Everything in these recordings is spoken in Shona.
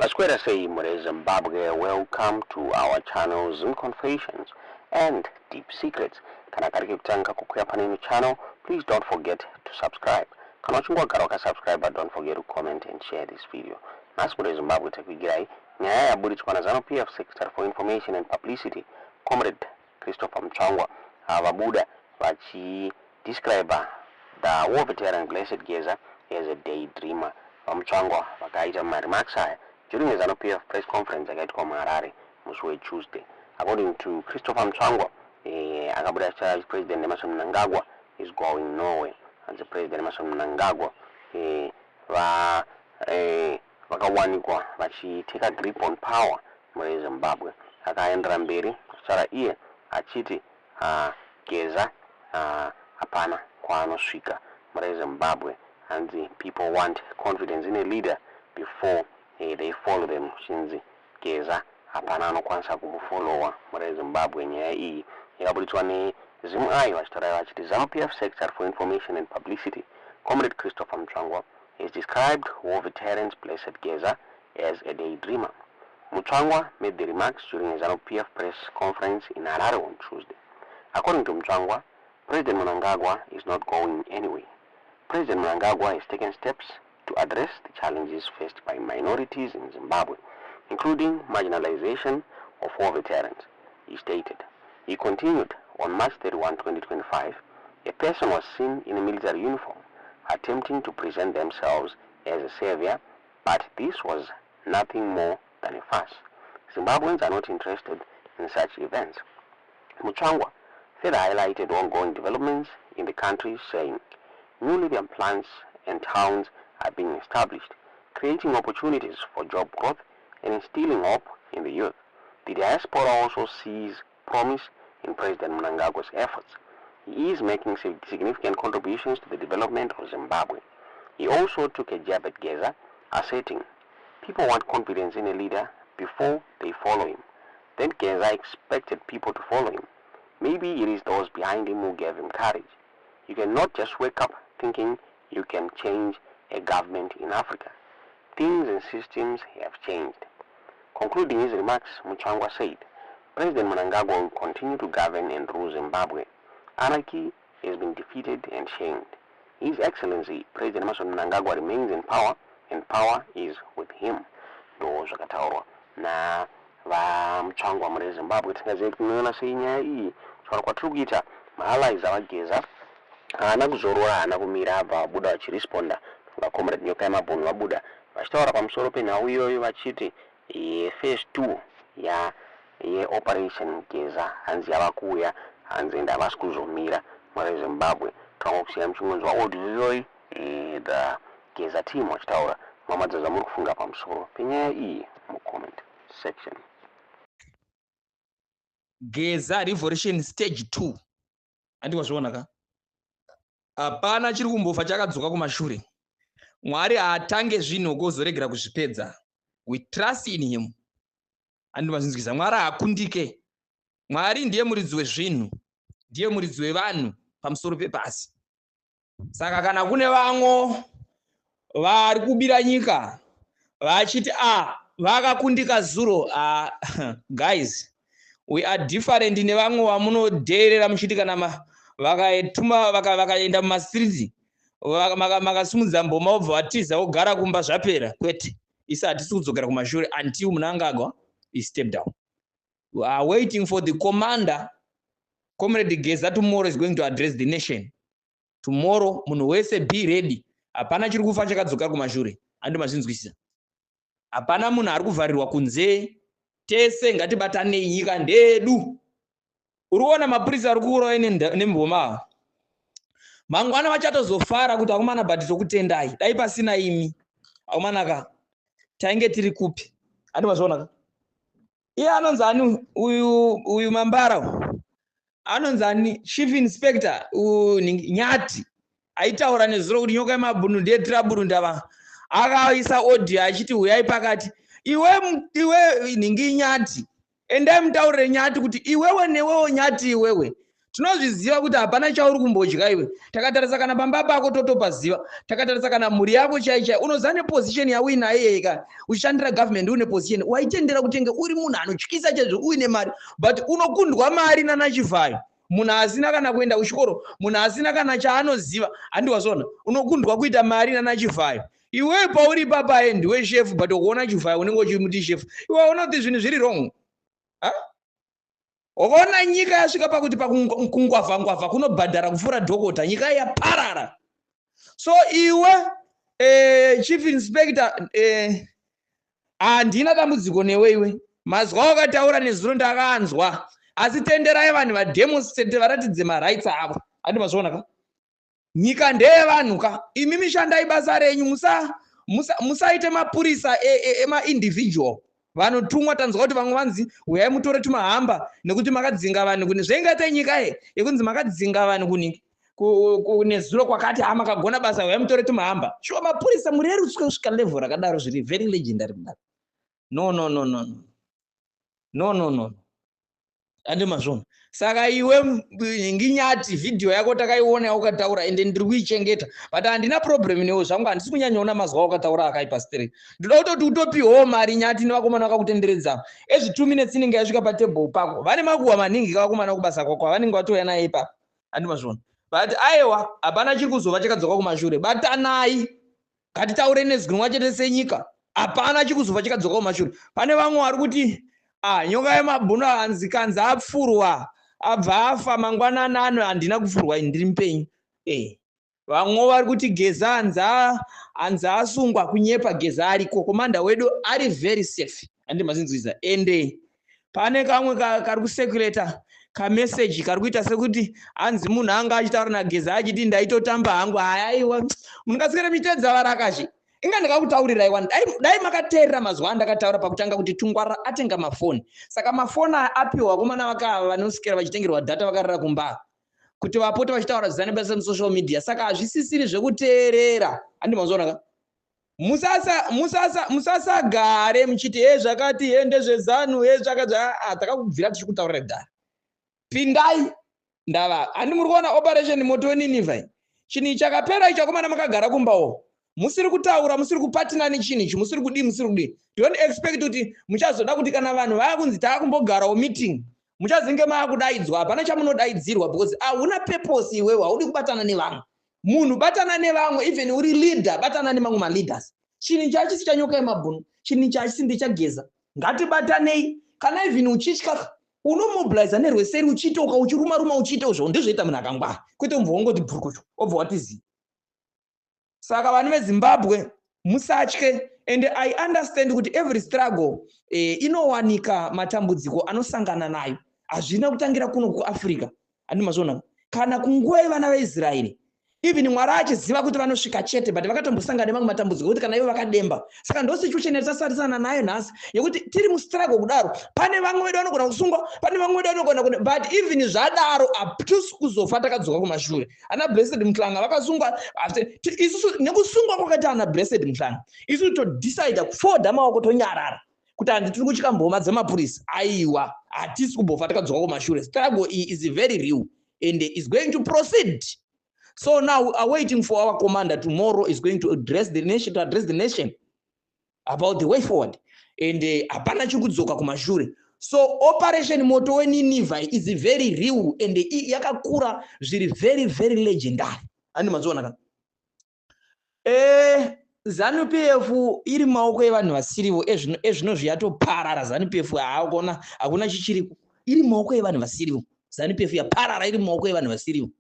Maswera sei muri Zimbabwe, welcome to our channel, Zim Confessions and Deep Secrets. Kana kari kekutanga kukuya pane ino channel, please don't forget to subscribe. Kana uchinge wagara wakasubscribe, don't forget to comment and share this video. Nhasi muri Zimbabwe takuigirai nyaya yaburitswa naZANU PF Secretary for Information and Publicity, Comrade Christopher Mutsvangwa. Vabuda vachidescribe the war veteran Blessed Geza as a daydreamer. VaMutsvangwa vakaita maremarks aya during a ZANU PF press conference yakaitwa muHarare musi weTuesday. According to Christopher Mutsvangwa, akabuda achitaura President Emmerson Mnangagwa is going nowhere. Hanzi President Emmerson Mnangagwa vakawanikwa vachiteka grip on power mureZimbabwe. Akaendera mberi achitaura iye achiti Geza hapana kwaanosvika mureZimbabwe. Hanzi people want confidence in a leader before they follow them. Chinzi Geza hapana anokwanisa kumufollowa mureZimbabwe. Nyaya iyi yakaburitswa neZimEye vachitaura vachiti ZANU PF Secretary for Information and Publicity, Comrade Christopher Mutsvangwa, has described war veterans Blessed Geza as a daydreamer. Mutsvangwa made the remarks during a ZANU PF press conference in Harare on Tuesday. According to Mutsvangwa, President Mnangagwa is not going anywhere. President Mnangagwa has taken steps to address the challenges faced by minorities in Zimbabwe, including marginalization of war veterans, he stated. He continued, on March 31, 2025, a person was seen in a military uniform attempting to present themselves as a savior, but this was nothing more than a farce. Zimbabweans are not interested in such events. Mutsvangwa further highlighted ongoing developments in the country, saying new lithium plants and towns are being established, creating opportunities for job growth and instilling hope in the youth. The diaspora also sees promise in President Mnangagwa's efforts. He is making significant contributions to the development of Zimbabwe. He also took a jab at Geza, asserting, "People want confidence in a leader before they follow him. Then Geza expected people to follow him. Maybe it is those behind him who gave him courage. You cannot just wake up thinking you can change a government in Africa. Things and systems have changed." Concluding his remarks, Mutsvangwa said, "President Mnangagwa will continue to govern and rule Zimbabwe. Anarchy has been defeated and shamed. His Excellency, President Emmerson Mnangagwa, remains in power and power is with him." Ndo zvakataurwa navaMutsvangwa muri Zimbabwe. Tingazive kuti munoona sei nyaya iyi? Kutaura kwatiri kuita, maallies avaGeza haana kuzorora, haana kumira, abva vabuda vachiresponda. VaComrade Nyoka yemabhunu vabuda vachitaura pamusoro penhau iyoyo vachiti phase two ya yeOperation Geza hanzi yava kuuya, hanzi ende havasi kuzomira muri Zimbabwe. Tanga kusiya muchingonzwa audio iyoyi, the Geza team vachitaura. Mamadza zvamuri kufunga pamusoro penyaya iyi mucomment section. Geza Revolution stage 2, handiwazviona ka? Hapana chiri kumbofa chakadzoka kumashure. Mwari haatange zvinhu kuzoregera kuzvipedza. We trust in him, handi mazvinzwisa? Mwari haakundike. Mwari ndiye muridzi wezvinhu, ndiye muridzi wevanhu pamusoro pepasi. Saka kana kune vamwe vari kubira nyika vachiti a vakakundika zuro, a guys, we are different nevamwe vamunodheerera muchiti kana vakaituma vakaenda mumastreets, makasimudza mboma, wobva watiza, wogara kumba, zvapera. Kwete, isi hatisi kudzokera kumashure until Mnangagwa is step down. We are waiting for the commander, Comrade Geza. Tomorrow is going to address the nation tomorrow. Munhu wese be ready. Hapana chiri kufa chakadzoka kumashure, handi mazvinzwisisa? Hapana munhu ari kuvharirwa kunze. Tese ngatibatanei, nyika ndedu. Uri kuona mapurisa ari kuuraya nemboma, mangwana vachatozofara kuti akomana, but tokutendai, dai pasina imi akomanaka tainge tiri kupi? Handi mazviona ka? Iye anonzi ani uyu mambara, anonzi ani, Chief Inspector Nyati, aitaura nezuro kuti Nyoka yemabhunu ndiye trouble. Ndava akaisa audio achiti uyai pakati. Iwe, iwe nhingi Nyati, endai mutaurire Nyati kuti iwewe newewo Nyati, iwewe Tinozviziva kuti hapana chauri kumbodya iwe. Takatarisa kana pamba pako totopaziva. Takatarisa kana mhuri yako chai chai, unoziva neposition yauinayo iyeye. Kana uchishandira government une position, waitendera kutenge uri munhu anotyisa chaizvo, uine mari, but unokundwa mari nanaChivhayo, munhu asina kana kuenda kuchikoro, munhu asina kana chaanoziva. Handiwazvona, unokundwa kuita mari nanaChivhayo. Iwewe pauri ipapaye ndiwe shefu, but ukuona Chivhayo unenge uchimuti shefu. Iwe waona kuti zvinhu zviri wrong. Wakaona nyika yasvika pakuti pakungwavha ngwavha kunobhadhara kupfuura dhokota. Nyika yaparara. So iwe chief inspector, handina dambudziko newe iwe. Mazwa wakataura nezuro ndakanzwa, asi tenderai vanhu vademonstrate, varatidze marights avo. Handi mazviona ka? Nyika ndeyevanhu ka. Imi mishandai basa renyu, musaite musa mapurisa emaindividual vanotumwa. Tanzwa kuti vamwe vanzi uyai mutore tumahamba nekuti makadzinga vanhu kune zvaingaita nyika ye yekunzi makadzinga vanhu kuni nezuro kwakati, ha, makagona basa, uyai mutore tumahamba. Shuwa, mapurisa murerutswe kusvika level rakadaro? Zviri very legendary kudaro? No, no, no, no, no, no, no. Ande mazvona. Saka iwe nginyati, vhidhiyo yako takaiona yaukataura, ende ndiri kuichengeta, but handina problem newe zvangu. Handisi kunyanyaona mazwa wakataura akaipa stereki. Ndoda kutoti utopiwawo mari, Nyati, nevakomana vakakutenderedza. Every 2 minutes inenge yasvika patable pako. Vane makuhwa maningi kavakomana kubasa kwako, vanenge vatouya naye ipapo. Handi mazvona? But aiwa, hapana chiri kuzova chakadzoka kumashure. Batanai, ngatitaure nezwi rimwe chete senyika. Hapana chiri kuzova chakadzoka kumashure. Pane vamwe vari kuti, ah, nyoka yemabhunu hanzi kanzi apfurwa abva afa mangwanani ano. Handina kupfurwa, ndiri mupenyu. Vamwe vari kuti Geza hanzi asungwa. Kunyepa, Geza ariko. Commander wedu ari very safe. Handi mazinzwisa? Ende pane kamwe kari kucirculata kameseji kari kuita sekuti hanzi munhu anga achitaura naGeza achiti, "Ndaitotamba hangu." Hayaiwa, mungasikira mitedza varakashi. Inga ndakakutaurirai wani, dai makateerera mazuva andakataura pakutanga kuti Tungwara atenga mafoni. Saka mafoni aya apiwa vakomana vakava vanosikira vachitengerwa data vakarara kumba kuti vapote vachitaura zvisina nebasa musocial media. Saka hazvisisiri zvekuteerera. Handi mazoona ka? Musasagare muchiti he zvakati, he ndezveZANU, he zvakati. Takakubvira tichikutaurira kudhara. Pindai ndava. Handi muri kuona Operation Moto weNinivha? Chinhu chakapera icho. Akomana, makagara kumbawo musiri kutaura, musiri kupatina nechinhu ichi, musiri kudii, musiri kudii. Don't expect kuti muchazoda kuti kana vanhu vaya kunzi taakumbogarawo meeting, muchazenge maakudaidzwa. Hapana chamunodaidzirwa because hauna purpose iwewe. Haudi kubatana nevamwe. Munhu batana nevamwe. Even uri leader, batana nemamwe maleaders. Chinhu chachisi chanyoka yemabhunu, chinhu chachisi ndechageza. Ngatibatanei. Kana even uchitya, unomobiliza nerweseri, uchiitoka, uchiruma ruma, uchiita izvo. Ndizvoita munhu akangwara, kwete ubva wongoti bhurukuchu, obva watizii. Saka vanhu veZimbabwe, musatye. And I understand kuti every struggle inowanika matambudziko anosangana nayo. Hazvina kutangira kuno kuAfrica. Handi mazviona? Kana kunguva yevana veIsraeri, even Mwari achiziva kuti vanosvika chete, but vakatombosangana nemamwe matambudziko ekuti kana ivo vakademba. Saka ndo situation yatasarisana nayo nhasi, yekuti tiri mustruggle kudaro, pane vamwe vedu vanogona kusungwa, pane vamwe vedu vanogona kune, but even zvadaro hatisi kuzofa takadzoka kumashure. Ana Blessed Mhlanga vakasungwa. Isusu nekusungwa kwakaita ana Blessed Mhlanga, isusu todecida kufolda maoko, tonyarara kuti handi tiri kutya mboma dzemapurisa. Aiwa, hatisi kumbofa takadzoka kumashure. Struggle iyi is very real and is going to proceed. So now we are waiting for our commander. Tomorrow is going to address the nation, to address the nation about the way forward. And hapana chiri kudzoka kumashure. So Operation Moto weNinivha is very real and yakakura zviri very very legendary. Handi mazoona ka? ZANU PF iri mumaoko evanhu vasirivo. Ezvinozvi yatoparara ZANU PF. Haakona, hakuna chichiriko. Iri mumaoko evanhu vasirivo. ZANU PF yaparara, iri mumaoko evanhu vasirivo.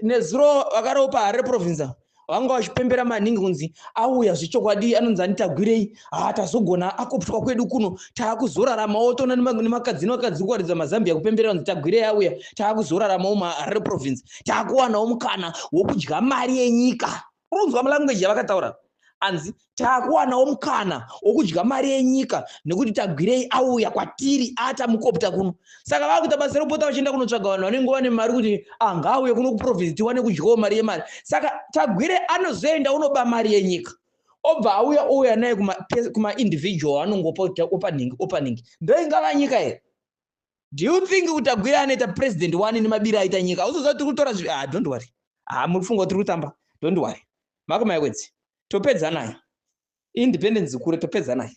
Nezuro vakaropa Harare Province vanga vachipembera maningi kunzi auya zvechokwadi. Anonzi anitagwirei, ha, tazogona akoptwa kwedu kuno, taakuzoraramawo. Tona nemakadzi nevakadzi kuwaridza mazambia kupemberera kunzi Tagwirei auya, taakuzoraramawo muHarare Province, taakuwanawo mukana wokudya mari yenyika. Urunzwa mulanguage yavakataura, anzi taakuwanawo mukana wokudya mari yenyika nekuti Tagwirei auya kwatiri, atamukopta kuno. Saka vakuita basa rekupota vachienda kunotsvaga vanhu vanenge vane mari kuti, ah, ngaauye kuno kuprovince tiwane kudyawo mari yemari. Saka Tagwire anozoenda unoba mari yenyika, obva auya, ouya naye kumaindividual, anongopa opa nhingi, opa nhingi. Ndoingava nyika here? Do you think kuti Tagwirei anoita president wani nemabiri aita nyika? Uzoziva tiri kutora zvi, ah, don't worry. Ah, muri kufunga kuti tiri kutamba. Don't worry. Mark my words. Topedza naye. Independence kure, topedza naye.